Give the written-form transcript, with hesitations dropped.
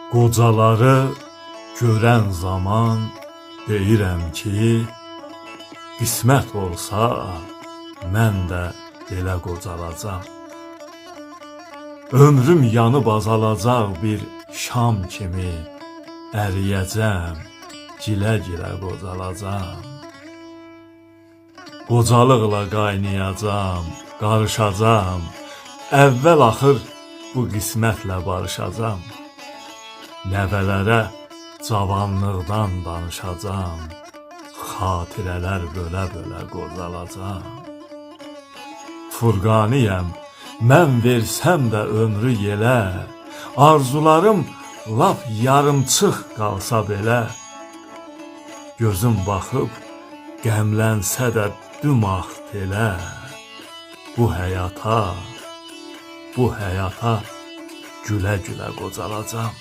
Qocaları görən zaman deyirəm ki, qismət olsa mən də belə qocalacam. Ömrüm yanıb azalacaq bir şam kimi, əriyəcəm, gilə-gilə qocalacam. Qocalıqla qaynayacam, qarışacam, əvvəl axır bu qismətlə barışacam. Nəvələrə cavanlıqdan danışacam, xatirələr bölə-bölə qocalacam. Furqaniyəm, mən versəm də ömrü yelə, arzularım lap yarımçıq qalsa belə, gözüm baxıb qəmlənsə də dümağ telə, bu həyata, bu həyata gülə-gülə qocalacam.